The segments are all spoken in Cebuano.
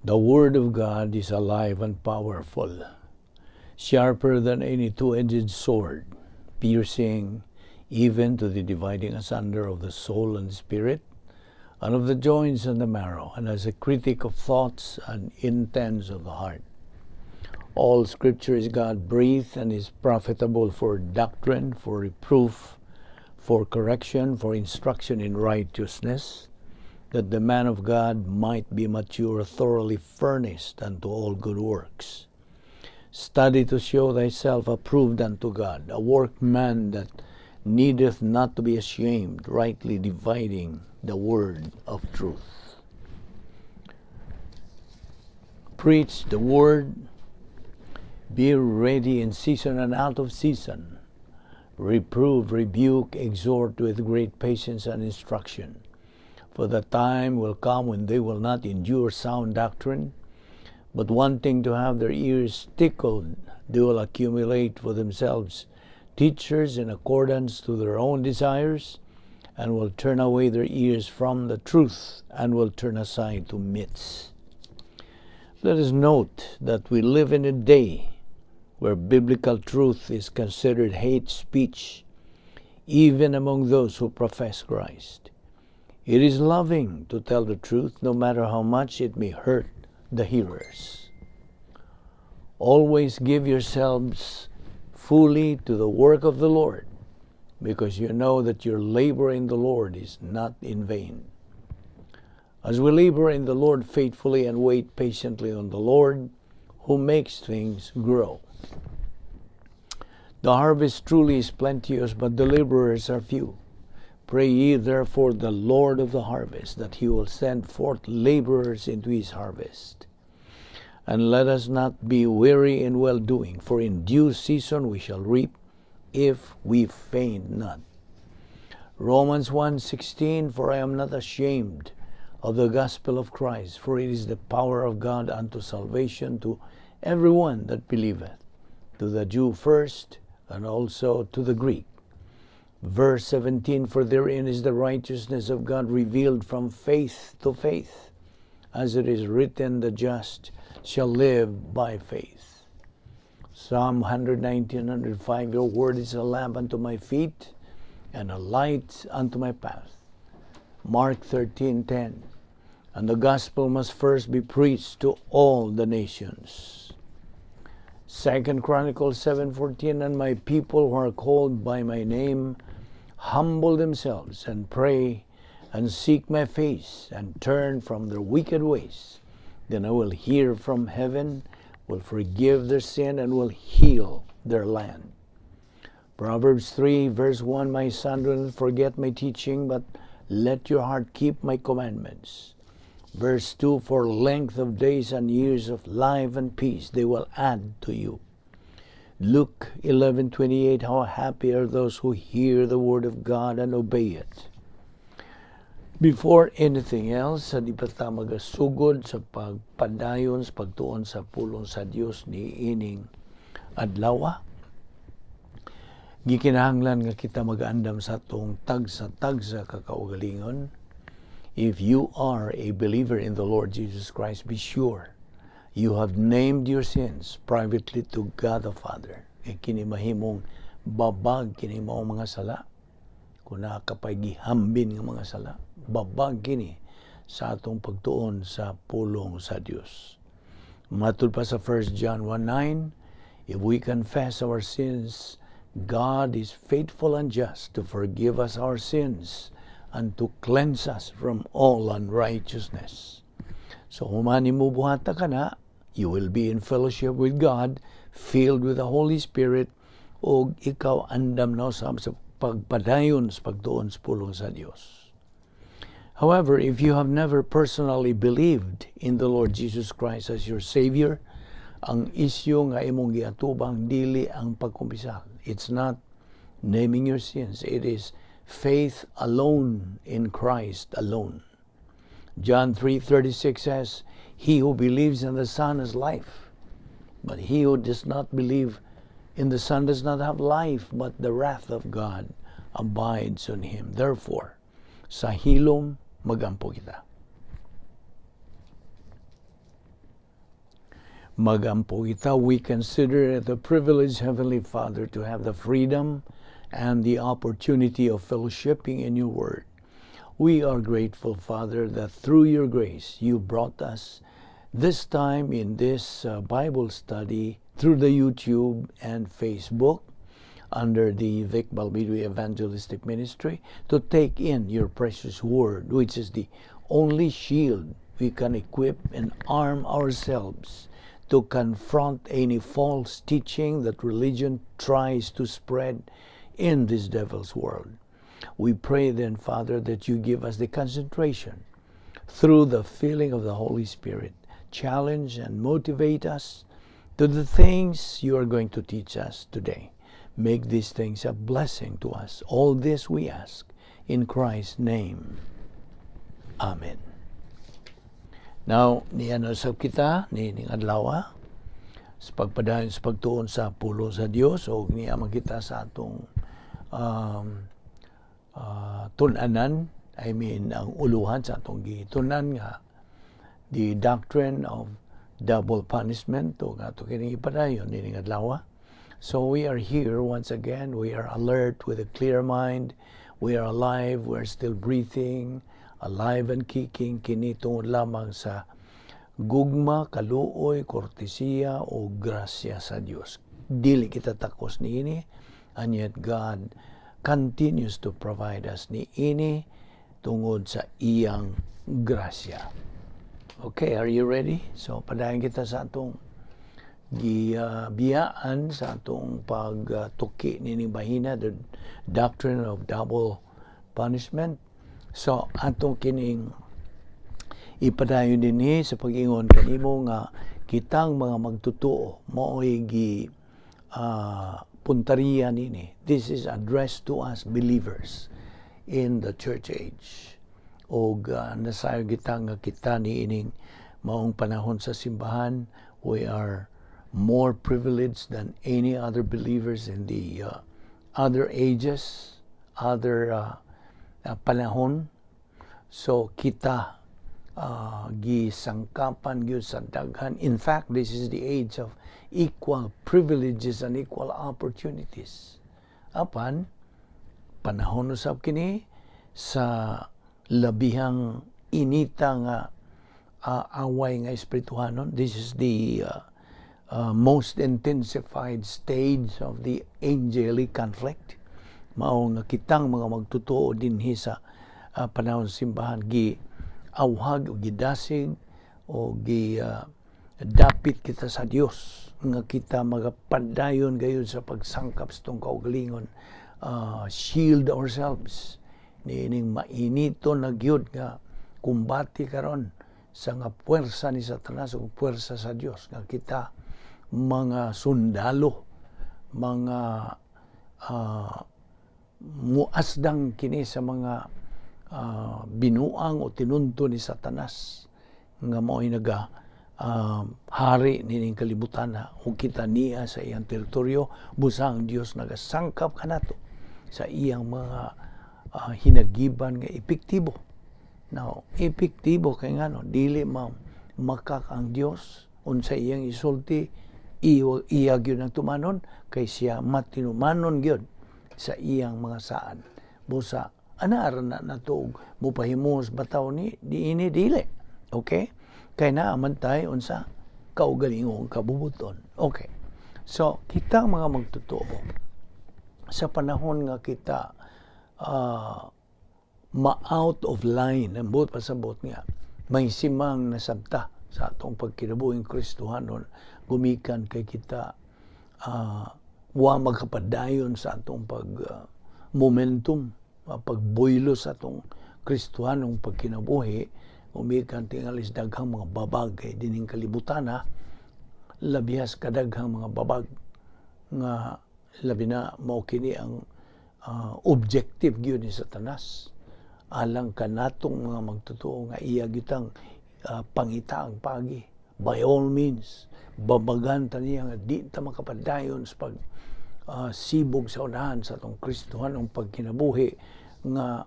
The Word of God is alive and powerful, sharper than any two-edged sword, piercing even to the dividing asunder of the soul and spirit, and of the joints and the marrow, and as a critic of thoughts and intents of the heart. All Scripture is God breathed and is profitable for doctrine, for reproof, for correction, for instruction in righteousness, that the man of God might be mature, thoroughly furnished unto all good works. Study to show thyself approved unto God, a workman that needeth not to be ashamed, rightly dividing the word of truth. Preach the word, be ready in season and out of season. Reprove, rebuke, exhort with great patience and instruction. For the time will come when they will not endure sound doctrine, but wanting to have their ears tickled, they will accumulate for themselves teachers in accordance to their own desires, and will turn away their ears from the truth, and will turn aside to myths. Let us note that we live in a day where biblical truth is considered hate speech, even among those who profess Christ. It is loving to tell the truth, no matter how much it may hurt the hearers. Always give yourselves fully to the work of the Lord, because you know that your labor in the Lord is not in vain. As we labor in the Lord faithfully and wait patiently on the Lord, who makes things grow. The harvest truly is plenteous, but the laborers are few. Pray ye therefore the Lord of the harvest that he will send forth laborers into his harvest. And let us not be weary in well doing, for in due season we shall reap if we faint not. Romans 1:16, for I am not ashamed of the gospel of Christ, for it is the power of God unto salvation to everyone that believeth, to the Jew first, and also to the Greek. Verse 17, for therein is the righteousness of God revealed from faith to faith, as it is written, the just shall live by faith. Psalm 119, 105, your word is a lamp unto my feet and a light unto my path. Mark 13:10, and the gospel must first be preached to all the nations. 2 Chronicles 7:14, and my people who are called by my name humble themselves and pray and seek my face and turn from their wicked ways, then I will hear from heaven, will forgive their sin, and will heal their land. Proverbs 3 verse 1, my son, do not forget my teaching, but let your heart keep my commandments. Verse 2, for length of days and years of life and peace they will add to you. Luke 11:28, how happy are those who hear the word of God and obey it. Before anything else, sa di pa ta magasugod sa pagpadayon sa pagtuon sa pulong sa Dios ni ining adlaw, gikinahanglan nga kita mag-andam sa atong tagsa-tagsa kakaugalingon. If you are a believer in the Lord Jesus Christ, be sure you have named your sins privately to God the Father. Kay kini mahimong babag kini mao mga sala. Kung naa ka pay gihambin nga mga sala, babag kini sa atong pagtuon sa pulong sa Dios. Matud pa sa 1 John 1:9, if we confess our sins, God is faithful and just to forgive us our sins and to cleanse us from all unrighteousness. So human nimo buhata kana, you will be in fellowship with God, filled with the Holy Spirit, ug ikaw andam na sa pagpadayon sa pagtuon sa pulong sa Dios. However, if you have never personally believed in the Lord Jesus Christ as your Savior, ang isyu nga imong giatubang dili ang pagkumpisal. It's not naming your sins. It is faith alone in Christ alone. John 3:36 says, he who believes in the Son has life, but he who does not believe in the Son does not have life, but the wrath of God abides on him. Therefore, sa hilom magampo kita. Magampo kita. We consider it a privilege, Heavenly Father, to have the freedom and the opportunity of fellowshipping in your word. We are grateful, Father, that through your grace you brought us this time in this Bible study through the YouTube and Facebook under the Vic Balbido Evangelistic Ministry to take in your precious word, which is the only shield we can equip and arm ourselves to confront any false teaching that religion tries to spread in this devil's world. We pray then, Father, that you give us the concentration through the filling of the Holy Spirit, challenge and motivate us to the things you are going to teach us today. Make these things a blessing to us. All this we ask in Christ's name. Amen. Now, niya na usab kita niining adlaw sa pagpadayon sa pagtuon sa pulong sa Dios o niya makita sa atong tun-anan, I mean, ang uluhan sa atong gitunan nga the doctrine of double punishment o ato kining ipadayon niining adlaw. So we are here once again. We are alert with a clear mind. We are alive. We are still breathing, alive and kicking, kini tungod lamang sa gugma, kaluoy, kortesiya o grasya sa Dios. Dili kita takos niini, and yet God continues to provide us niini tungod sa iyang grasya. Okay, are you ready? So padayon kita sa atong gibiyaan sa atong pagtuki nining bahina, the doctrine of double punishment. So atong kining ipadayon dinhi sa pag-ingon kanimo nga kitang mga magtotoo mao'y gi puntariya nini. This is addressed to us believers in the church age. Og nasayod kita nga kita niining maong panahon sa simbahan, we are more privileged than any other believers in the other ages, other panahon. So kita gisangkapan gyud sa daghan. In fact, this is the age of equal privileges and equal opportunities. Apan panahon usab kini sa labihang inita nga away nga espirituhanon. This is the most intensified stage of the angelic conflict. Mao nga kitang mga magtotoo dinhi sa panahon sa simbahan gi awhag o gidasig o gi dapit kita sa Dios nga kita magapadayon gayud sa pagsangkap sa atong kaugalingon, shield ourselves niining mainito na gyud nga kumbati karon sa nga puwersa ni Satanas ug puwersa sa Dios, nga kita mga sundalo, mga muasdang kini sa mga binuang o tinunto ni Satanas nga mao'y naga hari nining kalibutan na ug kita niya sa iyang teritoryo. Busa ang Dios nagasangkap kanato sa iyang mga hinagiban nga epektibo. Now, epektibo kay ngano dili ma makak ang Dios. Unsa iyang isulti, iya gyud ang tumanon, kay siya matinumanon gyud sa iyang mga saad. Busa ana ra na nato og mupahimos bataw ni diini, dili. Okay? Kay naa man tay unsa? Kaugalingong kabubuton. Okay. So kita mga magtotoo sa panahon nga kita ma-out of line, ang buot pasabot nga may simang nasabta sa atong pagkinabuhing Kristohanon gumikan kay kita wa magkapadayon sa atong pag momentum, pagbuylo sa atong Kristohanong pagkinabuhi gumikan tingalis daghang mga babag kay dining kalibutan ha, labihas kadaghang mga babag nga labi na mao kini ang objective gyud ni Satanas alang kanatong mga magtotoo nga iya gitang pangitaang pagi. By all means, babagan ta niya nga di ta makapadayon sa pag sibog sa unahan sa atong Kristohanong pagkinabuhi nga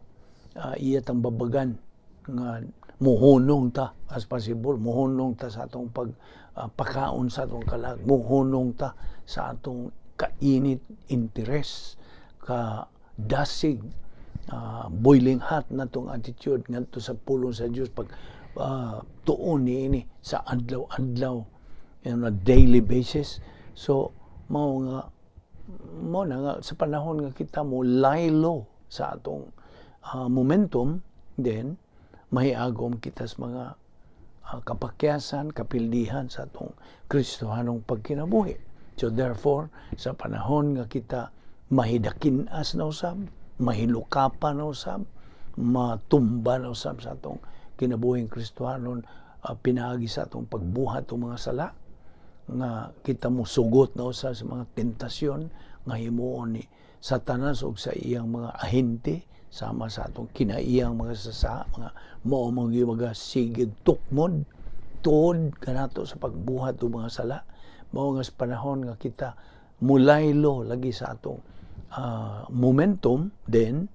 iya tang babagan nga Muhunong ta as possible, muhunong ta sa atong pag pakaon sa atong kalag, muhunong ta sa atong kainit interes, ka dasig, boiling hot na tong attitude ngadto sa pulong sa Dios, pag tuon niini sa adlaw-adlaw, on a daily basis. So mao nga mo na nga sa panahon nga kita mo lie low sa atong momentum, then mahiagom kita sa mga kapakyasan, kapildihan sa atong Kristohanong pagkinabuhi. So therefore, sa panahon nga kita mahidakin-as na usab, mahilukapan na usab, matumba na usab sa atong kinabuhing Kristohanon pinaagi sa atong pagbuhat og mga sala, nga kita mo sugot na usab sa mga tentasyon nga himuon ni Satanas og sa iyang mga ahente, sama sa atong kinaiyang mga sasa, mga mao mga mga sigig tukmod tuod kanato sa pagbuhat og mga sala. Mao nga sa panahon nga kita mulaylo lagi sa atong momentum, then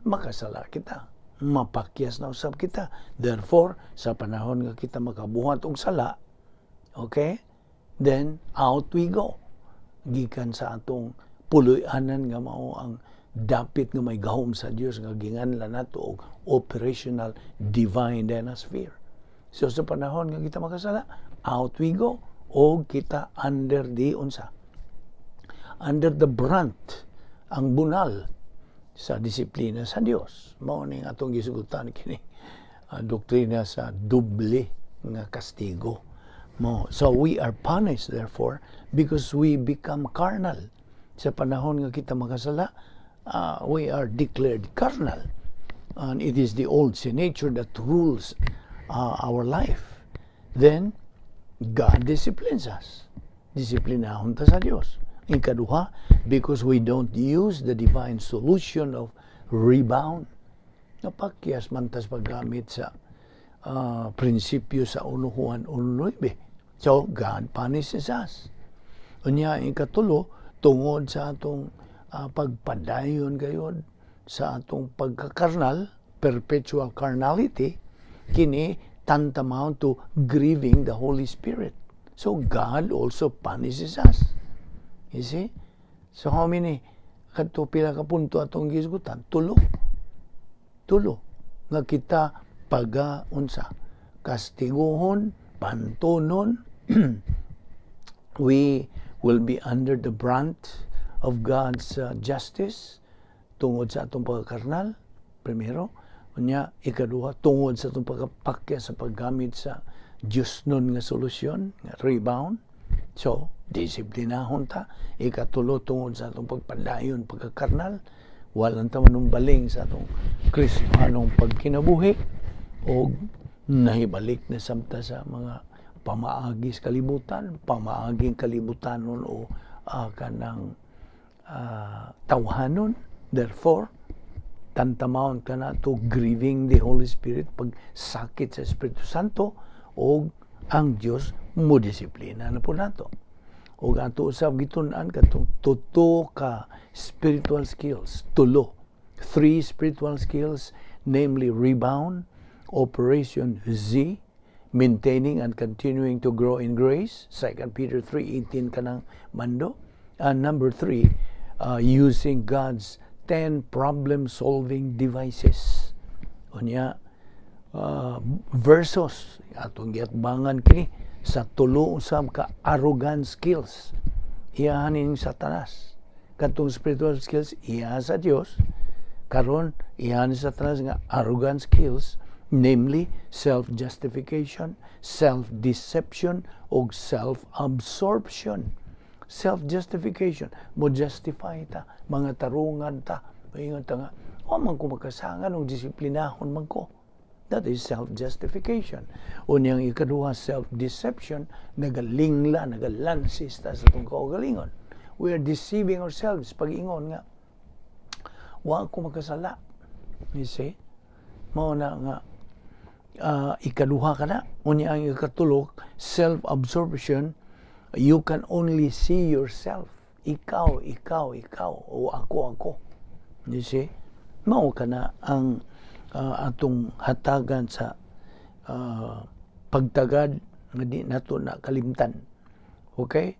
makasala kita, mapakyas na usab kita. Therefore, sa panahon nga kita makabuhat og sala, okay, then out we go gikan sa atong puloy-anan nga mao ang dapit nga may gahom sa Dios nga ginganlan nato og operational divine dynasphere. So sa panahon nga kita makasala, out we go og kita under the unsa? Under the brunt, ang bunal sa disiplina sa Dios. Mao ning atong gisugutan kini doktrina sa doble nga kastigo. Mo so we are punished therefore because we become carnal. Sa panahon nga kita makasala, we are declared carnal. And it is the old sin nature that rules our life. Then God disciplines us. Disiplinahon ta sa Dios. Ikaduha, because we don't use the divine solution of rebound. Napakyas man tas paggamit sa prinsipyo sa 1 Juan 1:9. So, God punishes us. Unya, ikatulo, tungod sa atong pagpadayon gayod sa atong pagkakarnal, perpetual carnality, kini tantamount to grieving the Holy Spirit. So, God also punishes us. You see? So, how many? Kadto pila ka punto atong gisgutan? Tulo. Tulo. Nga kita paga unsa? Kastiguhon, pantunon, we will be under the brunt of God's justice tungod sa atong pagkakarnal, primero. Unya, ikaduha, tungod sa atong pagkapakya sa paggamit sa Diyos nun nga solusyon, nga rebound. So, disiplinahon ta. Ikatulo, tungod sa atong pagpadayon, pagkakarnal, walang ta manumbaling sa atong Kristohanong pagkinabuhi, o nahibalik na samta sa mga pamaagi sa kalibutan, pamaaging kalibutanon o kanang tawhanon. Therefore, tantamount ka na to grieving the Holy Spirit, pag sakit sa Espiritu Santo, o ang Dios mo disiplina na po nato. O ato usab gitun-an katong tuto ka spiritual skills, tulo. Three spiritual skills, namely rebound, Operation Z, maintaining and continuing to grow in grace, 2 Peter 3:18 kanang mando. And number three, using God's 10 problem-solving devices. Unya, versus atong giatbangan kini sa tulo usab ka arrogant skills. Iyahan ning Satanas. Katong spiritual skills iya sa Dios. Karon iyahan ni Satanas nga arrogant skills, namely self-justification, self-deception ug self-absorption. Self-justification, mo justify ta, mga tarungan ta, maingon ta nga, "O man ko makasangan og disiplinahon man ko." That is self-justification. Unyang ikaduha, self-deception, nagalingla, nagalansis ta sa atong kaugalingon. We are deceiving ourselves pag-ingon nga, "Wa ko makasala." You see? Mao na nga ikaduha ka na. Unya ang ikatulo, self-absorption, you can only see yourself. Ikaw, ikaw, ikaw, o ako, ako. You see? Mao ka na ang atong hatagan sa pagtagad nga di nato na kalimtan. Okay?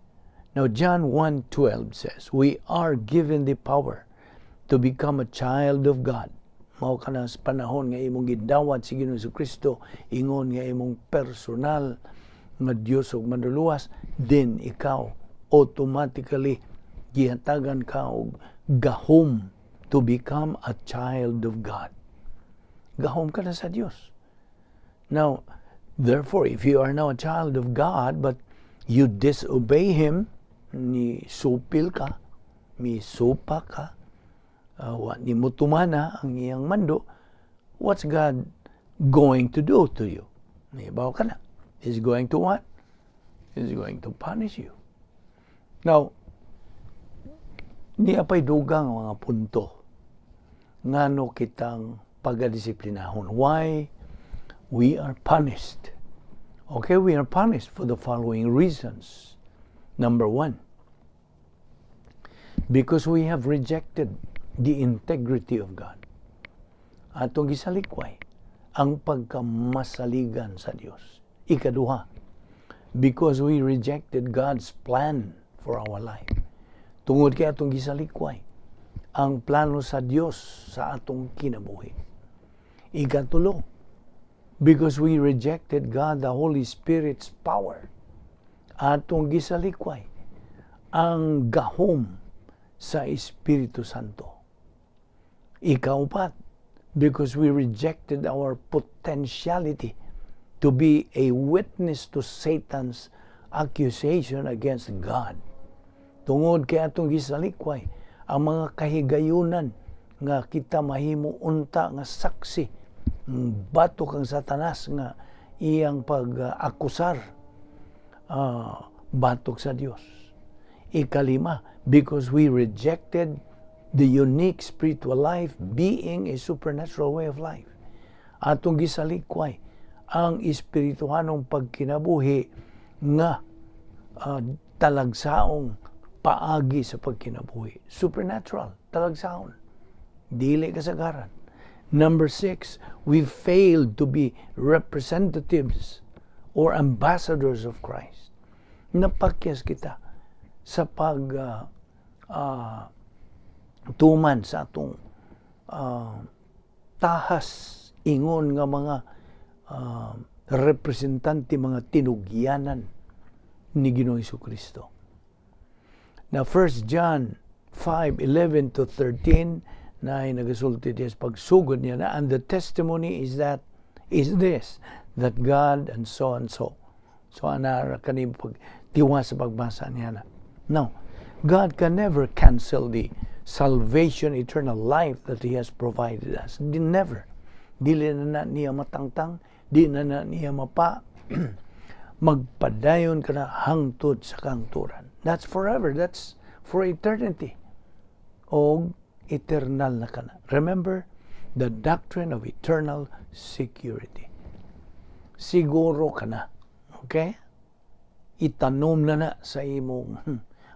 Now John 1:12 says, "We are given the power to become a child of God." Mao kana sa panahon nga imong gidawat si Ginoong Kristo ingon nga imong personal nga Dios ug Manluluwas, then ikaw automatically gihatagan ka og gahom to become a child of God. Gahom ka na sa Dios. Now, therefore, if you are now a child of God, but you disobey Him, ni supil ka, mi supa ka, wa nimo tumana ang iyang mando, what's God going to do to you? Nahibaw ka na. He's going to what? He's going to punish you. Now, naa pa'y dugang mga punto ngano kitang pagadisiplinahon. Why we are punished. Okay, we are punished for the following reasons. Number one, because we have rejected the integrity of God. Atong gisalikway ang pagkamasaligan sa Dios. Ikaduha, because we rejected God's plan for our life. Tungod kay atong gisalikway ang plano sa Dios sa atong kinabuhi. Ikatulo, because we rejected God the Holy Spirit's power. Atong gisalikway ang gahom sa Espiritu Santo. Ikaupat, because we rejected our potentiality to be a witness to Satan's accusation against God. Tungod kay atong gisalikway ang mga kahigayunan nga kita mahimo unta nga saksi batok kang Satanas nga iyang pag-akusar batok sa Dios. Ikalima, because we rejected the unique spiritual life being a supernatural way of life. Atong gisalikway ang espirituhanong pagkinabuhi nga talagsaong paagi sa pagkinabuhi. Supernatural, talagsaon. Dili kasagaran. Number six, we failed to be representatives or ambassadors of Christ. Napakyas kita sa pag tuman sa atong tahas ingon nga mga representante, mga tinugyanan ni Ginoong Kristo. Now, 1 John 5:11 to 13 na ay nagasulti diya sa pagsugod niya na, "And the testimony is that is this, that God," and so and so. So anara kani pag tiwa sa pagbasa niya na. Now, God can never cancel the salvation, eternal life that He has provided us. Di, never. Dili na na niya matangtang, di na na niya mapa. Magpadayon ka na hangtod sa kangturan. That's forever. That's for eternity. O eternal na ka na. Remember the doctrine of eternal security. Siguro ka na. Okay? Itanom na na sa imong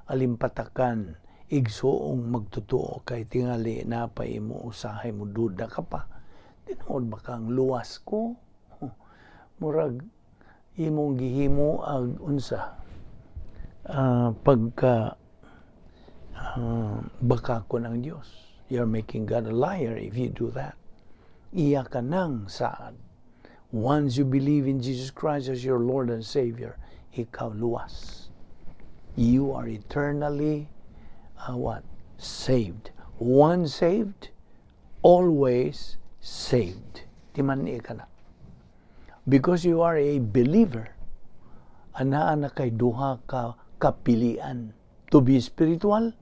alimpatakan, igsuong magtotoo, kay tingali na pa imo usahay mo duda ka pa. Tinuod ba kang luwas ko? Murag imong gihimo ag unsa pagka baka ko ng Dios. You're making God a liar if you do that. Iya ka nang saad. Once you believe in Jesus Christ as your Lord and Savior, ikaw luwas. You are eternally what? Saved. Once saved, always saved. Timan ka na. Because you are a believer, anaa na kay duha ka kapilian: to be spiritual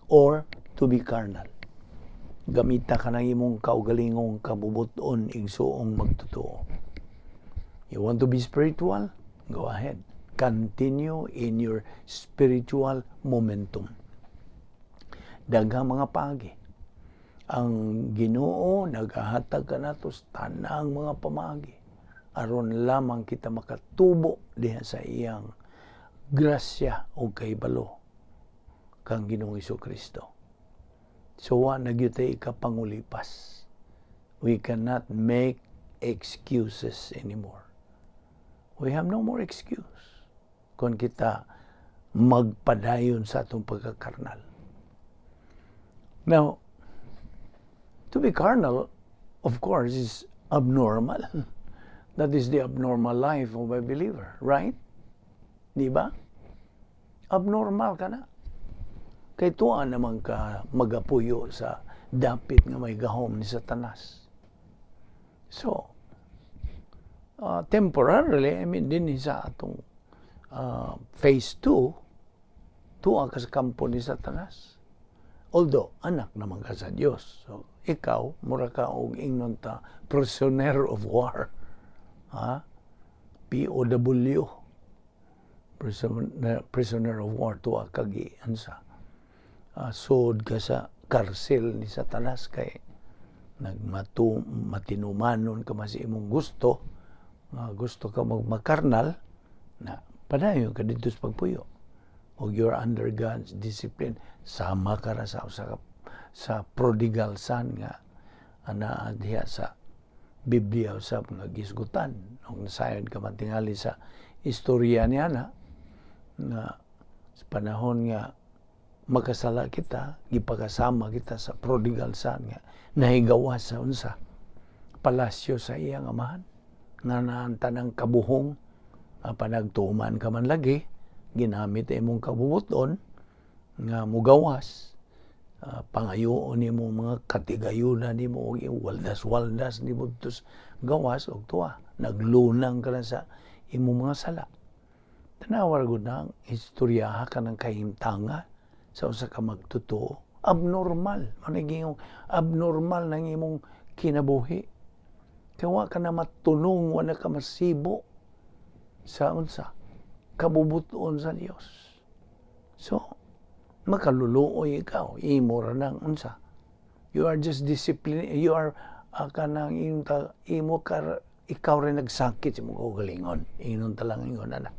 or to be carnal. Gamita ka ng imong kaugalingong kabubuton, igsuong magtotoo. You want to be spiritual? Go ahead. Continue in your spiritual momentum. Daghang mga paagi. Ang Ginoo nagahatag kanato sa tanang mga pamaagi aron lamang kita makatubo diha sa iyang grasya o kahibalo kang Ginoong Kristo. So wa na gyud tay ikapangulipas. We cannot make excuses anymore. We have no more excuse kung kita magpadayon sa atong pagkakarnal. Now, to be carnal, of course, is abnormal. That is the abnormal life of a believer, right? Di ba? Abnormal ka na. Kay tuwa naman ka magapuyo sa dapit nga may gahom ni Satanas. So, temporarily, I mean, din sa atong phase 2, tuwa ka sa kampo ni Satanas. Although, anak naman ka sa Dios. So, ikaw, mura ka og ingnon ta, prisoner of war. Ha? POW. Prisoner of war. Tuwa ka gi, ansa. Sud ka sa karsel ni Satanas kay nagmatu matinumanon ka man sa imong gusto, gusto ka magmakarnal na padayon ka didto sa pagpuyo og you're under God's discipline, sama ka ra sa prodigal son nga anaa diha sa Biblia usab nga gisgutan ug nasayod ka man tingali sa istorya niya na nga sa panahon nga makasala kita, gipakasama kita sa prodigal son nga nahigawas sa unsa, palasyo sa iyang amahan nga naa tanang kabuhong. Panagtuman ka man lagi, ginamit imong kabubuton nga mugawas, pangayoon nimo mga katigayunan nimo og waldas-waldas nimo tus gawas og tuwa naglunang ka na sa imong mga sala. Tanawa gud na ang istoryaha ka ng kahimtanga sa usa ka magtotoo. Abnormal man, abnormal nang imong kinabuhi kay wa ka na matunong, wa na ka masibo sa unsa, kabubuton sa Dios. So makaluluoy ikaw, imo ra nang unsa, you are just discipline, you are kanang imong ta, imo ka, ikaw rin nagsakit sa imong kaugalingon. Ingon ta lang, ingon na.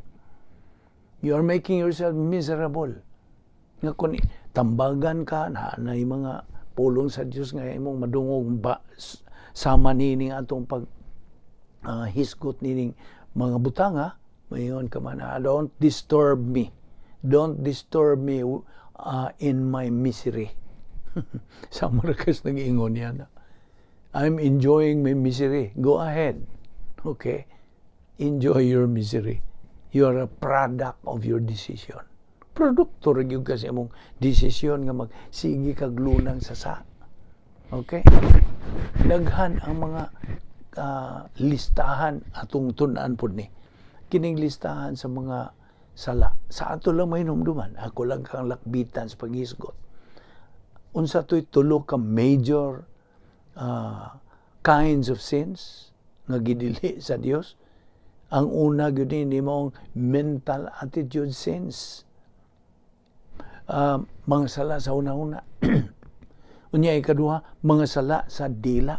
You are making yourself miserable nga kun tambagan ka na na mga pulong sa Dios nga imong madungog ba sama nining atong pag hisgot nining mga butanga, mayon ka man, "Don't disturb me, don't disturb me in my misery." Sa Marcos nag-ingon yan. "I'm enjoying my misery. Go ahead. Okay? Enjoy your misery. You are a product of your decision." Produkto rin yung kasi imong desisyon nga magsige kag lunang sa. Okay? Daghan ang mga listahan atong tun-an pod ni. Kining listahan sa mga sala. Sa ato lang mahinumduman, ako lang kang lakbitan sa paghisgot. Unsa to'y tulo ka major kinds of sins nga gidili sa Dios? Ang una gyud ni mao mental attitude sins. Mga sala sa una-una. Unya ikaduha, mga sala sa dila.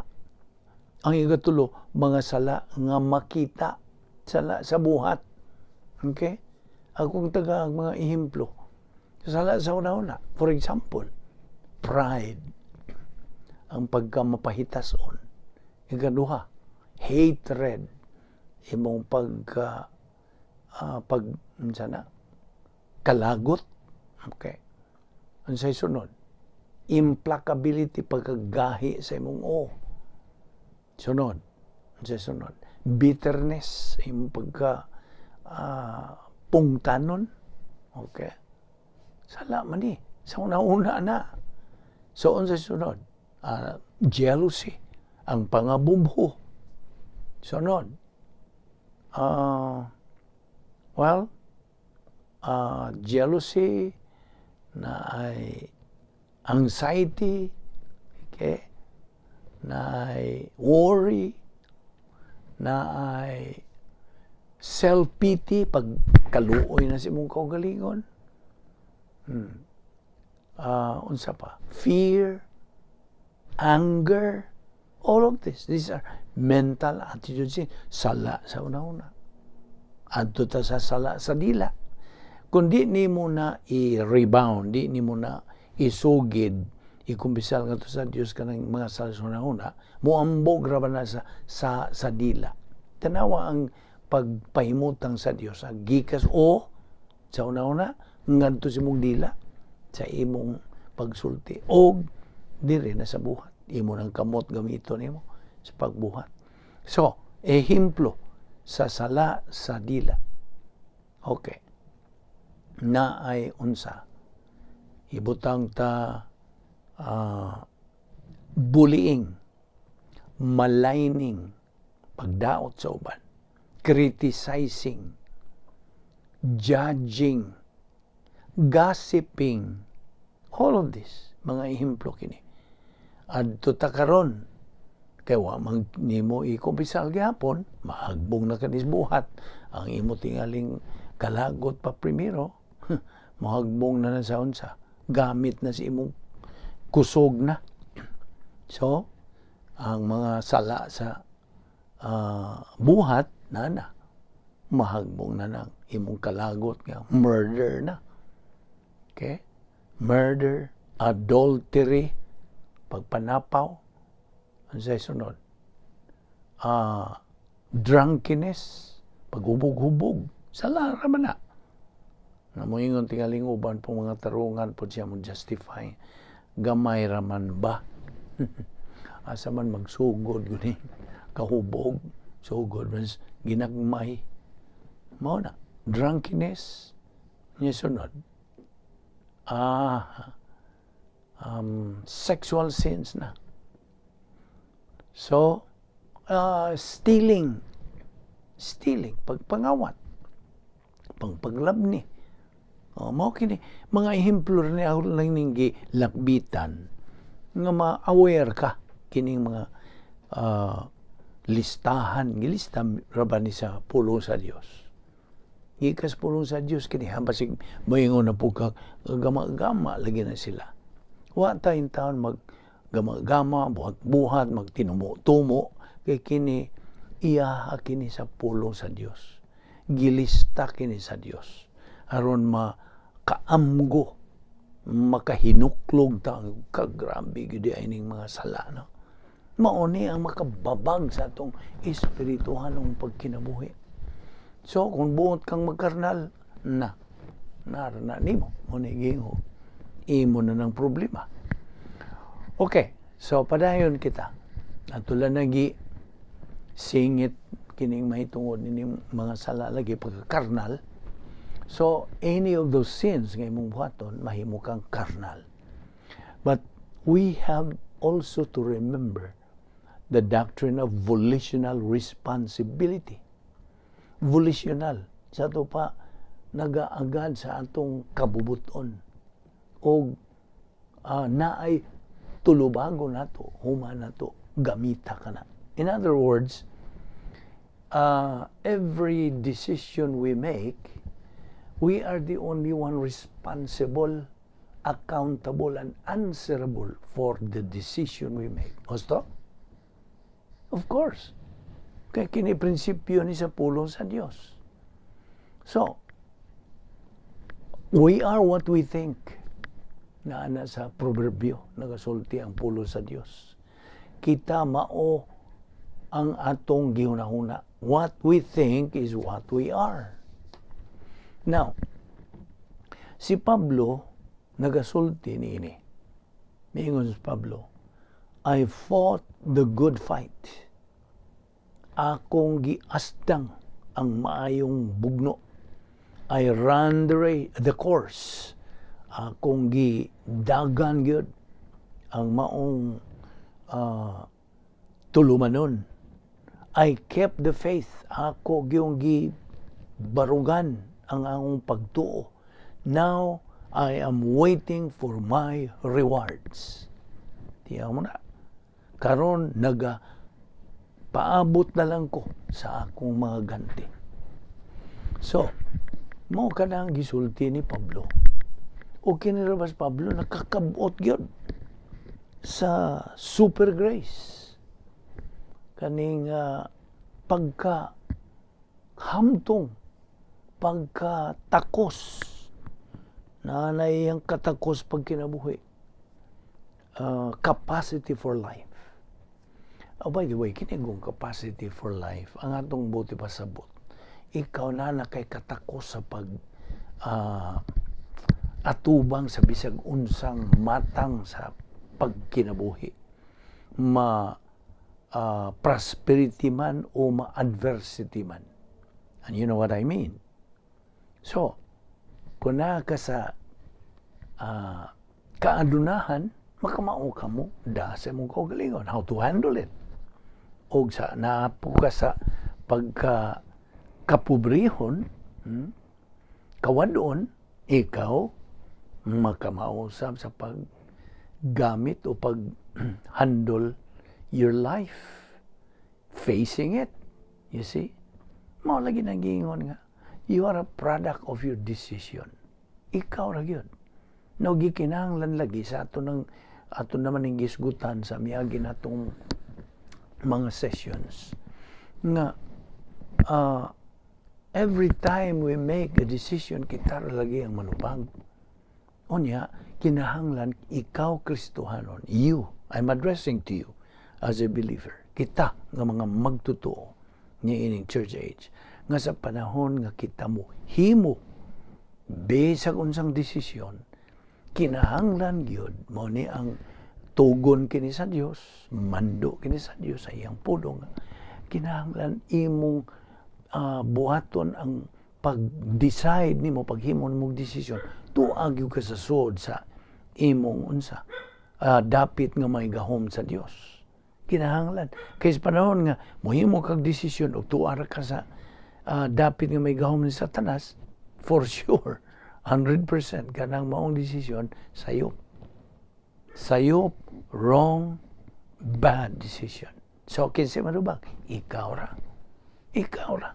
Ang ikatulo, mga sala nga makita, sala sa buhat. Okay? Akong taga ang mga ehemplo. Sala sa una-una. For example, pride. Ang pagkamapahitason. Ikaduha, hatred. Imong pagka pag unsa na, kalagot. Okay. Unsay sunod? Implacability, pagkagahi sa imong o. Sunod. Unsay sunod? Bitterness, imong pagka pungtanon. Okay. Sala man ni. Sa una-una na. So, unsay sunod? Jealousy. Ang pangabubho. Sunod. Well, jealousy, na ay anxiety, okay, na ay worry, na ay self-pity, pag kaluoy na sa imong kaugalingon. Unsa pa? Fear, anger, all of this. These are mental attitudes. Sala sa una-una. Adto ta sa sala sa dila. Kung di nimo na i-rebound, di nimo na isugid, ikumpisal nga to sa Dios kanang mga sala sa una-una, muambog ra ba na sa dila. Tanawa ang Pagpahimutang sa Dios gikas o sa una-una ngadto sa imong dila, sa imong pagsulti og diri na sa buhat. Imo nang kamot gamiton nimo sa pagbuhat. So, ehemplo sa sala sa dila. Okay. Na ay unsa? Ibutang ta bullying, maligning, pagdaot sa uban, criticizing, judging, gossiping, all of this, mga ehemplo kini. Adto ta karon kay wa man nimo ikumpisal gihapon, mahagbong na kanis buhat ang imo tingaling kalagot pa primero, mahagbong na na sa unsa, gamit na si imong kusog na. So, ang mga sala sa buhat na na mahagbong na ng imong kalagot nga murder na. Okay? Murder, adultery, pagpanapaw, unsay sunod? Drunkenness, paghubog-hubog, sala ra man na. Na moingon tingaling uban po mga tarungan po siya mo justify. Gamay ra man ba? Asa man magsugod guni kahubog, sugod man ginagmay. Mao na, drunkenness niya sunod. Sexual sins na. So, stealing, stealing, pagpangawat, pangpaglabni. Oh, mao kini mga ehemplo ni ako lang ning lakbitan nga ma-aware ka kining mga listahan, gilista ra ba ni sa pulong sa Dios. Gikas pulong sa Dios kini, basig moingon na po ka gama-gama lagi na sila. Wa ta taon mag gama-gama, buhat-buhat, magtinumo-tumo, kay kini iya kini sa pulong sa Dios. Gilista kini sa Dios aron makaamgo, makahinuklog ta, kagrabe gyud ay ning mga sala, no? Mao ni ang makababag sa atong espirituhanong pagkinabuhi. So, kung buot kang magkarnal, na, nara na nimo, mo ni gingo, imo na ng problema. Okay, so padayon kita. Ato lang nagi singit kining mahitungod nining mga sala lagi pagkakarnal. So, any of those sins nga imong buhaton, mahimo kang karnal. But we have also to remember the doctrine of volitional responsibility. Volitional. Sa ato pa, nagaagad sa atong kabubuton. O naay tulubago nato, human nato, gamita ka na. In other words, every decision we make, we are the only one responsible, accountable, and answerable for the decision we make. Husto? Of course. Kaya kini prinsipyo ni sa pulong sa Dios. So, we are what we think. Na ana sa proverbio, nagasulti ang pulong sa Dios. Kita mao ang atong gihunahuna. What we think is what we are. Now, si Pablo nagasulti niini. Miingon si Pablo, "I fought the good fight. Akong giasdang ang maayong bugno. I ran the race, the course. Akong gidagan gyud ang maong tulumanon. I kept the faith. Ako gyung gibarugan ang akong pagtuo. Now I am waiting for my rewards." Tiyan mo na. Karon naga paabot na lang ko sa akong mga ganti. So, mao kanang gisulti ni Pablo. O kini ra ba si Pablo nakakabot gyud sa super grace. Kaning pagka hamtong, pagka takos, na iyang katakos pag kinabuhi. Capacity for life. Oh, by the way, kini kong capacity for life, ang atong buti pasabot. Ikaw na na kay katakos sa pag atubang sa bisag unsang matang sa pagkinabuhi. Ma prosperity man o ma-adversity man. And you know what I mean. So, kung naa ka sa kaadunahan, makamao ka mo da sa imong kaugalingon, how to handle it. O sa naapo ka sa pagka kapobrehon, kawadon, ikaw makamao sab sa paggamit o pag handle your life, facing it, you see. Mao lagi nang giingon nga you are a product of your decision. Ikaw ra gyud. No, gikinahanglan lagi sa ato ng ato naman ning gisgutan sa miagi natong mga sessions nga every time we make a decision, kita ra lagi ang manubag. Unya, kinahanglan ikaw Kristohanon, you, I'm addressing to you as a believer, kita nga mga magtotoo niining church age, nga sa panahon nga kita mo himo bisag unsang desisyon, kinahanglan gyud mo ni ang tugon kini sa Dios, mando kini sa Dios sa iyang pulong, kinahanglan imong buhaton ang pag-decide nimo, paghimo nimo desisyon, tuag gyud ka sa suod sa imong unsa dapit nga may gahom sa Dios. Kinahanglan kay sa panahon nga mohimo kag desisyon ug tuara ka sa dapit nga may gahom ni Satanas, for sure, 100% kanang maong desisyon sayop, sayop, wrong, bad decision. So kinsa manubag? Ikaw ra, ikaw ra.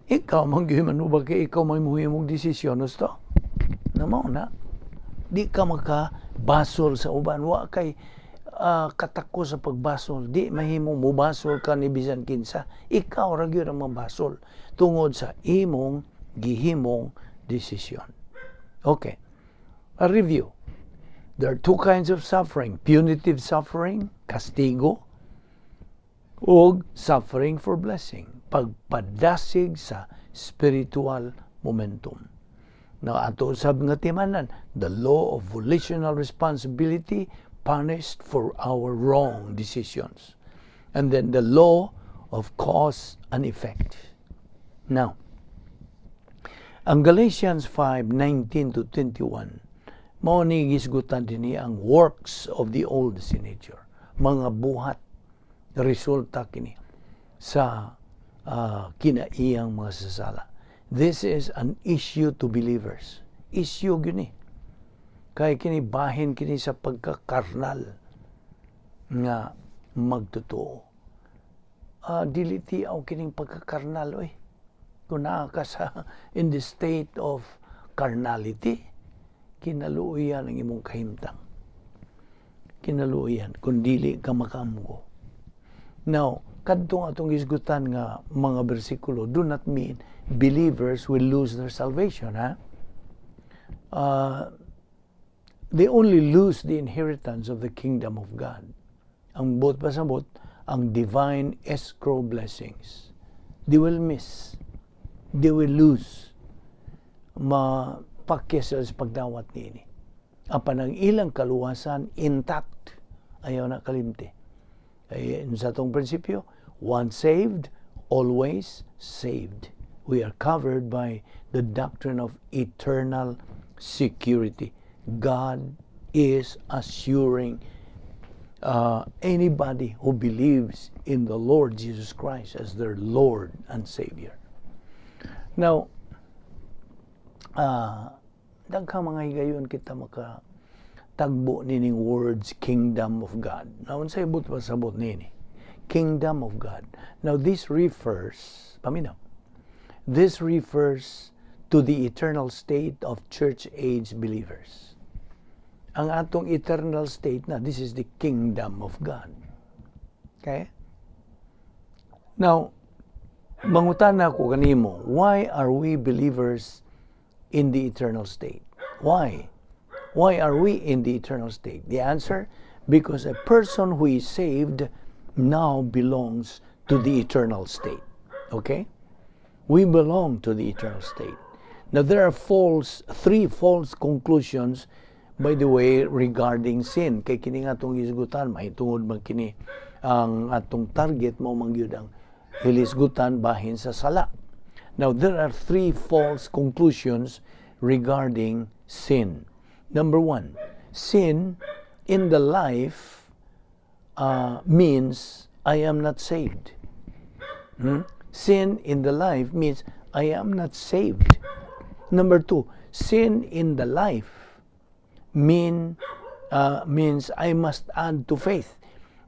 Ikaw man gyud manubag kay ikaw may muhimong desisyon usto na mao na di ka makabasol sa uban. Wa kay katako sa pagbasol. Di mahimo mobasol ka ni bisan kinsa. Ikaw ra gyud ang mabasol tungod sa imong gihimong desisyon. Okay, a review. There are two kinds of suffering: punitive suffering, kastigo, ug suffering for blessing, pagpadasig sa spiritual momentum. Now, ato sab nga timanan, the law of volitional responsibility, punished for our wrong decisions. And then the law of cause and effect. Now, ang Galatians 5:19 to 21, mao ni gisgutan dinhi ang works of the old sin nature. Mga buhat, resulta kini sa kinaiyang mga sasala. This is an issue to believers. Issue gyud ni. Kay kini bahin kini sa pagkakarnal nga magtotoo. Dili tiaw kining pagkakarnal, oy. Kung naa ka sa in the state of carnality, kinaluoyan ang imong kahimtang. Kinaluoyan kung dili ka makaamgo. Now, kadtong atong gisgutan nga mga bersikulo do not mean believers will lose their salvation, ha? They only lose the inheritance of the kingdom of God. Ang buot pasabot, ang divine escrow blessings. They will miss. They will lose. Mapakya sila sa pagdawat niini. Apan ang ilang kaluwasan intact. Ayaw na kalimti. Ay, sa atong prinsipyo, once saved, always saved. We are covered by the doctrine of eternal security. God is assuring anybody who believes in the Lord Jesus Christ as their Lord and Savior. Now, daghang mga higayon kita maka tagbo nining words "kingdom of God." Now, unsay buot pasabot nini? Kingdom of God. Now, this refers, paminaw, this refers to the eternal state of church age believers. Ang atong eternal state na, this is the kingdom of God. Okay? Now, mangutana ko kanimo, why are we believers in the eternal state? Why? Why are we in the eternal state? The answer, because a person who is saved now belongs to the eternal state. Okay? We belong to the eternal state. Now, there are three false conclusions, by the way, regarding sin. Kay kini nga atong hisgutan, mahitungod man kini ang atong target mao man gyud ang hilisgutan bahin sa sala. Now, there are three false conclusions regarding sin. Number one, sin in the life means I am not saved. Sin in the life means I am not saved. Number two, sin in the life means I must add to faith.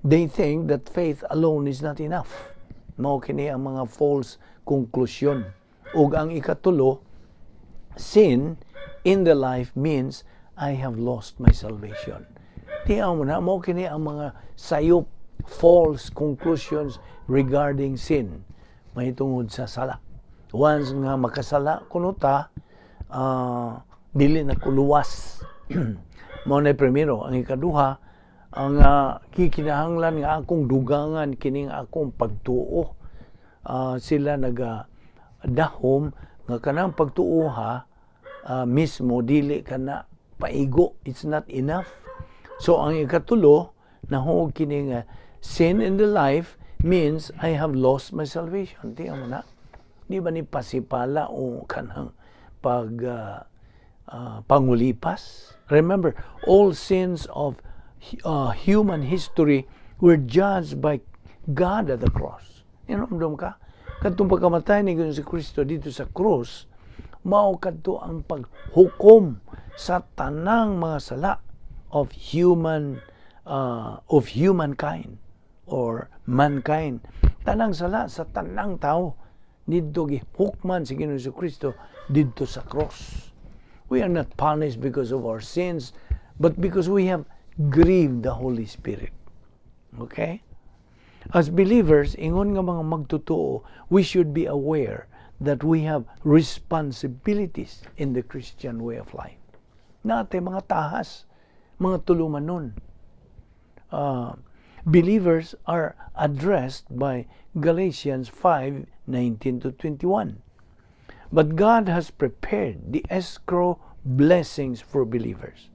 They think that faith alone is not enough. Mao kini ang mga false conclusion. Ug ang ikatulo, sin in the life means I have lost my salvation. Di mo na, mao kini ang mga sayop, false conclusions regarding sin mahitungod sa sala. Once nga makasala kuno ta, dili na ko luwas. Mao na primero. Ang ikaduha, ang kikinahanglan nga akong dugangan kining akong pagtuo. Sila naga dahom nga kanang pagtuo ha mismo dili kana paigo, it's not enough. So ang ikatulo, nahog kini nga sin in the life means I have lost my salvation. Di mo na, di ba ni pasipala o kanang pag pangulipas? Remember, all sins of human history were judged by God at the cross. Inomdom ka? Katong pagkamatay ni Ginoong Kristo didto sa cross, mao kadto ang paghukom sa tanang mga sala of humankind or mankind. Tanang sala sa tanang tao didto gihukman si Ginoong Kristo didto sa cross. We are not punished because of our sins, but because we have grieved the Holy Spirit. Okay? As believers, ingon nga mga magtotoo, we should be aware that we have responsibilities in the Christian way of life. Naa tay mga tahas, mga tulumanon. Believers are addressed by Galatians 5:19 to 21. But God has prepared the escrow blessings for believers.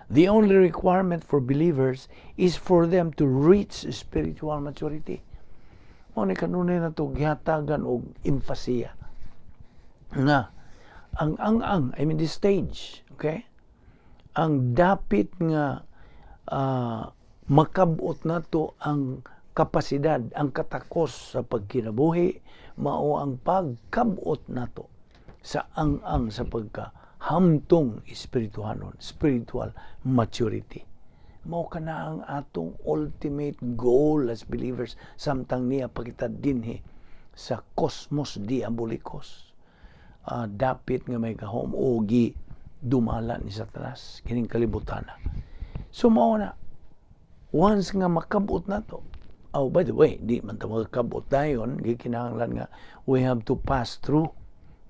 The only requirement for believers is for them to reach spiritual maturity. Mao ni kanunay nato gihatagan og emphasis nga ang I mean, the stage, okay? Ang dapit nga makabot nato ang kapasidad, ang katakos sa pagkinabuhi, mao ang pagkabot nato sa ang-ang sa pagka hamtong espirituhanon, spiritual maturity. Mao kana ang atong ultimate goal as believers samtang nia pa kita dinhi sa cosmos diabolicos. Dapit nga may gahom o gi dumala ni Satanas kining kalibutan. So mao na, once nga makabot nato. Oh, by the way, di man ta makabot dayon, gikinahanglan nga we have to pass through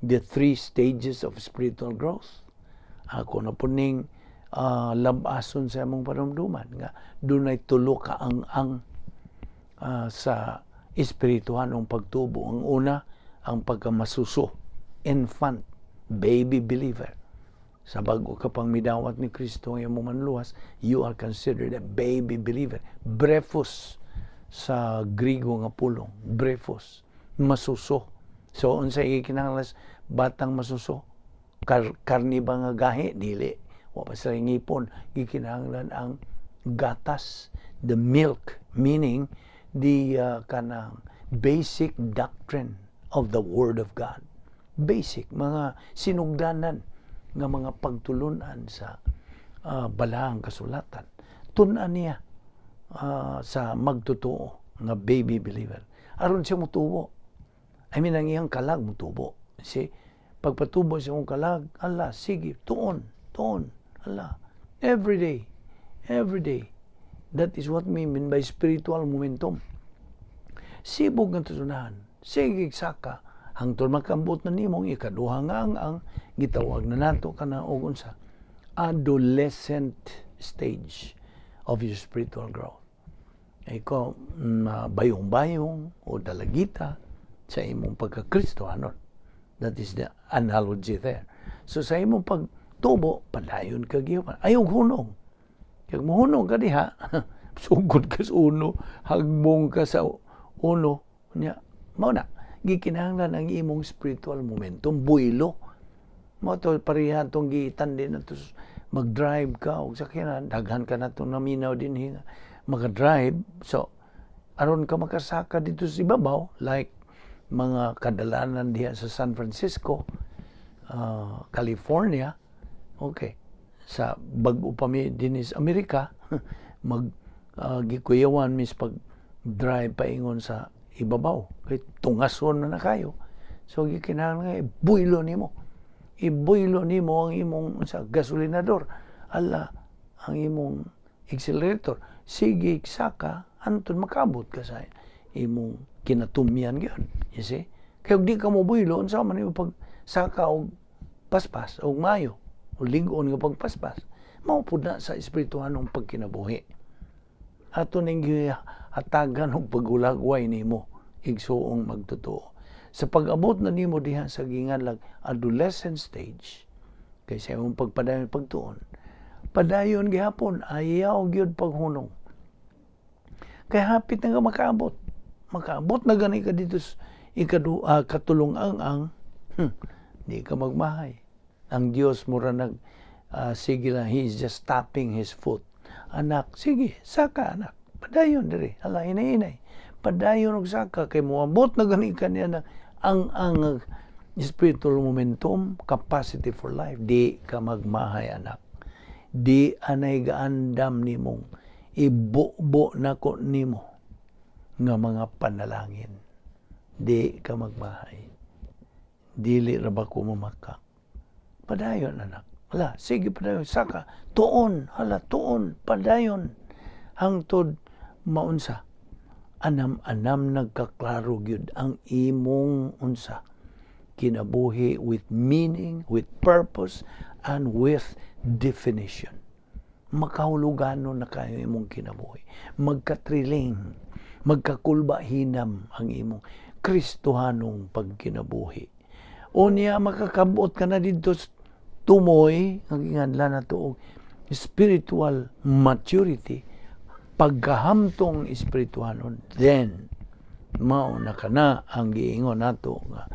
the three stages of spiritual growth. Ako na po ning labason sa among panumduman nga dunay tulo ka ang sa espirituhanong pagtubo. Ang una, ang pagkamasuso, infant, baby believer. Sa bago ka pang midawat ni Kristo ang imong manluwas, you are considered a baby believer. Brephos sa Grigo nga pulong, brephos, masuso. So unsa gikinahanglan batang masuso? Karni ba nga gahi? Dili. Wa pa sila ngipon. Gikinahanglan ang gatas, the milk, meaning the kanang basic doctrine of the Word of God. Basic, mga sinugdanan nga mga pagtulunan sa balahang kasulatan. Tun-an niya sa magtotoo nga baby believer. Aron siya mutubo. I mean, ang iyang kalag mutubo. Si, pagpatubo sa iyong kalag, ala, sige, tuon, tuon, ala. Every day, every day. That is what we mean by spiritual momentum. Sibog nga tutunahan, sige saka, hangtod makambot na nimong ikaduha nga ang gitawag na nato kana og unsa? Adolescent stage of your spiritual growth. Ikaw bayong-bayong o dalagita sa imong pagka-Kristohanon. That is the analogy there. So sa imong pagtubo, padayon ka gihapon. Ayaw hunong. Kag mohunong ka diha, sugod ka sa uno, hagbong ka sa uno, nya mao na gikinahanglan ang imong spiritual momentum, builo. Mao to pareha tong gitan din nato, mag-drive ka og sakyanan, daghan ka na itong naminaw din nga maka-drive. So aron ka makasaka dito sa ibabaw, like mga kadalanan diha sa San Francisco, California, okay, sa bag-o pa mi dinhi sa Amerika, mag gikuyawan mis pag drive paingon sa ibabaw kay tungason na na kayo. So gikinahanglan nga ibuylo nimo, ibuylo nimo ang imong sa gasolinador, ala, ang imong accelerator, sige saka anton makabot ka sa imong kinatumyan gyud, you see. Kay di ka mo buylo, unsa man imo pag saka og paspas og mayo o lig-on nga pagpaspas? Mao pud na sa espirituhanong pagkinabuhi. Ato ning hatagan og pagulagway nimo, igsuong magtotoo. Sa pag-abot na nimo diha sa ginganlag adolescent stage, kay sa imong pagpadayon pagtuon, padayon gihapon, ayaw gyud paghunong. Kay hapit na ka makaabot. Makaabot na gani ka dito sa ikadu, katulong ang, di ka magmahay. Ang Dios mura nag sige lang, He is just tapping His foot. "Anak, sige, saka anak. Padayon diri. Hala, inay-inay. Padayon og saka kay moabot na gani ka niya na ang spiritual momentum, capacity for life. Di ka magmahay, anak. Di anay gaandam nimong ibubo nako nimo nga mga panalangin. Di ka magmahay. Dili ra ba ko mamakak? Padayon, anak. Hala, sige padayon. Saka, tuon, hala, tuon, padayon. Hangtod maunsa. Anam-anam nagkaklaro gyud ang imong unsa kinabuhi with meaning, with purpose, and with definition. Makahuluganon na kayo imong kinabuhi. Magkatriling, magkakulba hinam ang imong Kristohanong pagkinabuhi. Unya makakabot ka na dito tumoy, ang ginganlan na to spiritual maturity, pagkahamtong espirituhanon, then mao na kana ang giingon nato nga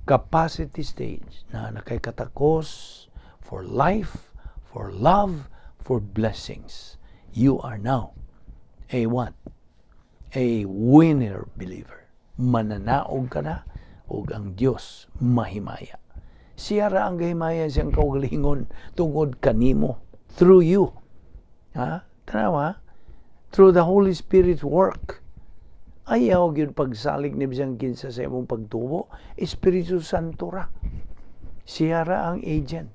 capacity stage na nakay katakos for life, for love, for blessings. You are now a what? A winner believer. Mananaog ka na ug ang Dios mahimaya. Siya ra ang gahimaya siyang kaugalingon tungod kanimo, through you. Ha? Tanawa? Through the Holy Spirit's work. Ayaw gyud pagsalig ni bisan kinsa sa imong pagtubo, Espiritu Santo ra. Siya ra ang agent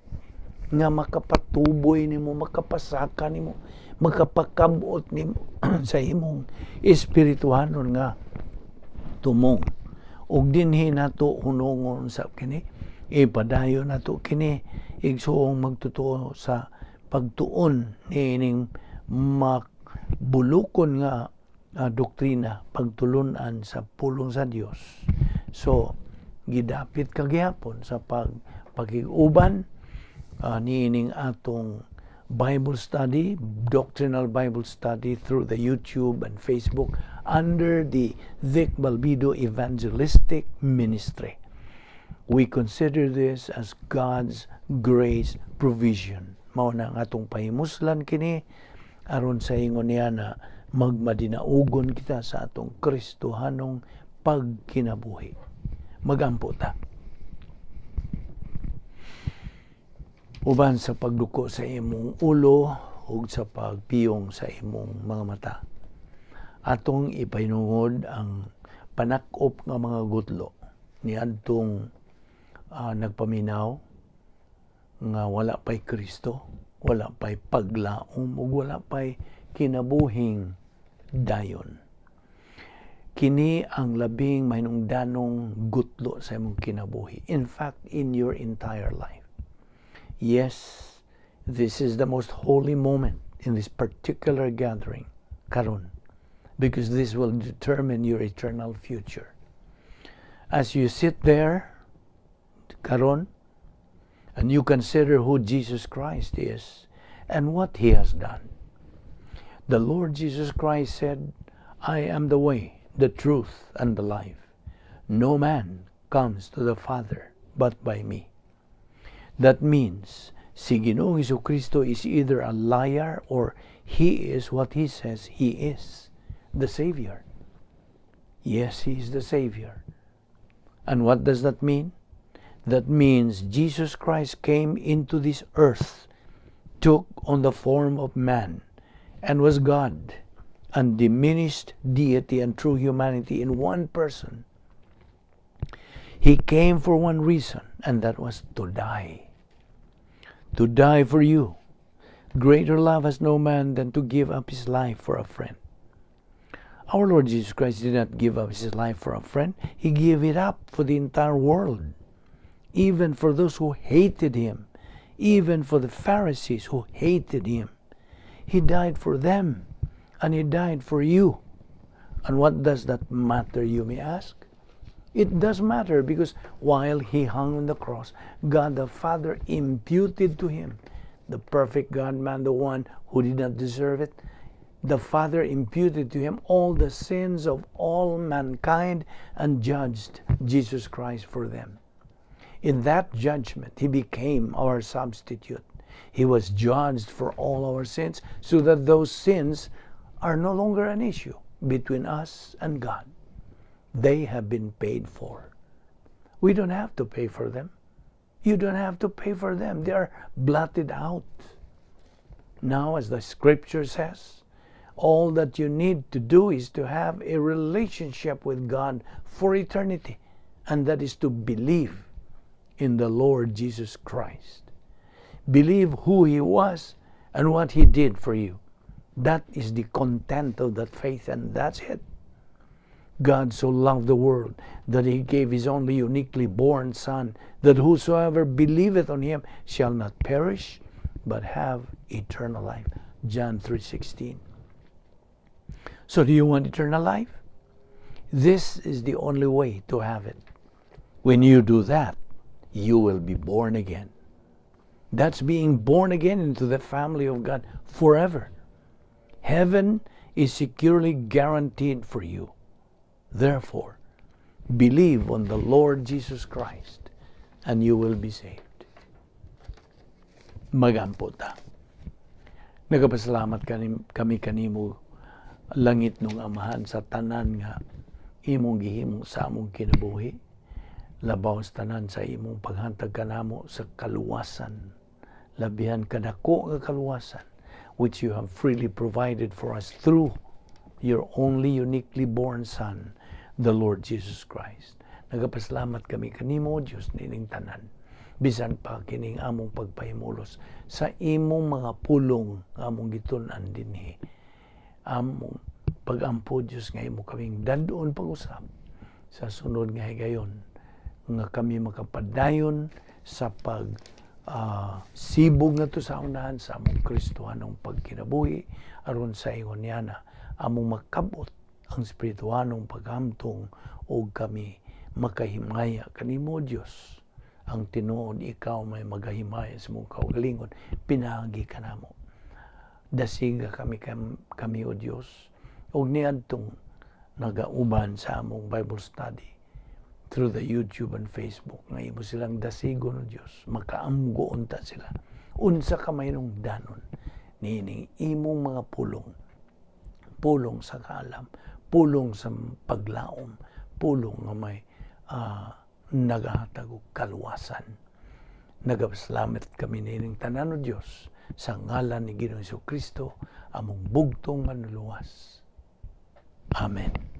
nga makapatuboy nimo, makapasaka nimo, makapakabot nimo sa imong espirituhanon nga tumong. Ug dinhi nato hunongon sa kini, ipadayon nato kini, igsuong magtotoo, sa pagtuon niining mabulukon nga doktrina, pagtulunan sa pulong sa Dios. So gidapit ka gihapon sa pag pakig-uban niining atong Bible study, doctrinal Bible study through the YouTube and Facebook under the Vic Balbido Evangelistic Ministry. We consider this as God's grace provision. Mao na ang atong pahimuslan kini aron sa ingon niya na magmadinaugon kita sa atong Kristohanong pagkinabuhi. Magampo ta. Uban sa pagduko sa imong ulo ug sa pagpiyong sa imong mga mata, atong ipahinungod ang panakop nga mga gutlo niadtong nagpaminaw nga wala pa'y Kristo, wala pa'y paglaom, ug wala pa'y kinabuhing dayon. Kini ang labing mahinungdanong gutlo sa imong kinabuhi. In fact, in your entire life. Yes, this is the most holy moment in this particular gathering, karon, because this will determine your eternal future. As you sit there, Karon, and you consider who Jesus Christ is and what he has done. The Lord Jesus Christ said, "I am the way, the truth, and the life. No man comes to the Father but by me." That means, si Ginoong Kristo is either a liar or he is what he says he is, the Savior. Yes, he is the Savior. And what does that mean? That means Jesus Christ came into this earth, took on the form of man, and was God, and diminished deity and true humanity in one person. He came for one reason, and that was to die. To die for you. Greater love has no man than to give up his life for a friend. Our Lord Jesus Christ did not give up his life for a friend. He gave it up for the entire world, even for those who hated him, even for the Pharisees who hated him. He died for them, and he died for you. And what does that matter, you may ask? It does matter because while he hung on the cross, God the Father imputed to him, the perfect God man, the one who did not deserve it, the Father imputed to him all the sins of all mankind and judged Jesus Christ for them. In that judgment, he became our substitute. He was judged for all our sins so that those sins are no longer an issue between us and God. They have been paid for. We don't have to pay for them. You don't have to pay for them. They are blotted out. Now, as the scripture says, all that you need to do is to have a relationship with God for eternity, and that is to believe in the Lord Jesus Christ. Believe who He was and what He did for you. That is the content of that faith, and that's it. God so loved the world that He gave His only uniquely born Son, that whosoever believeth on Him shall not perish, but have eternal life. John 3:16. So do you want eternal life? This is the only way to have it. When you do that, you will be born again. That's being born again into the family of God forever. Heaven is securely guaranteed for you. Therefore, believe on the Lord Jesus Christ and you will be saved. Magampo ta. Nagapasalamat kami kanimo, langitnong Amahan, sa tanan nga imong gihimo sa among kinabuhi. Labaw sa tanan sa imong paghatag kanamo sa kaluwasan. Labihan kadako nga kaluwasan which you have freely provided for us through your only uniquely born Son, the Lord Jesus Christ. Nagapasalamat kami kanimo, Diyos, nining tanan. Bisan pa kining among pagpahimulos sa imong mga pulong nga among gitun-an dinhi. Among pagampo, Diyos, nga imo kaming dad-on pag-usab sa sunod nga higayon nga kami makapadayon sa pag sibog nato sa unahan sa among Kristohanong pagkinabuhi aron sa ingon niana among makabot ang espirituhanong paghamtong ug kami makahimaya kanimo, Dios. Ang tinuod, ikaw may magahimaya sa imong kaugalingon pinaagi kanamo. Dasiga kami, o Dios, ug niadtong nagauban sa among Bible study through the YouTube and Facebook nga imo silang dasigon, o Dios, makaamgo unta sila unsa ka danon niining imong mga pulong, pulong sa kaalam, pulong sa paglaom, pulong nga may nagahatag og kaluwasan. Nagapasalamat kami niining tanan, o Dios, sa ngalan ni Ginoong Kristo, among bugtong Manluluwas. Amen.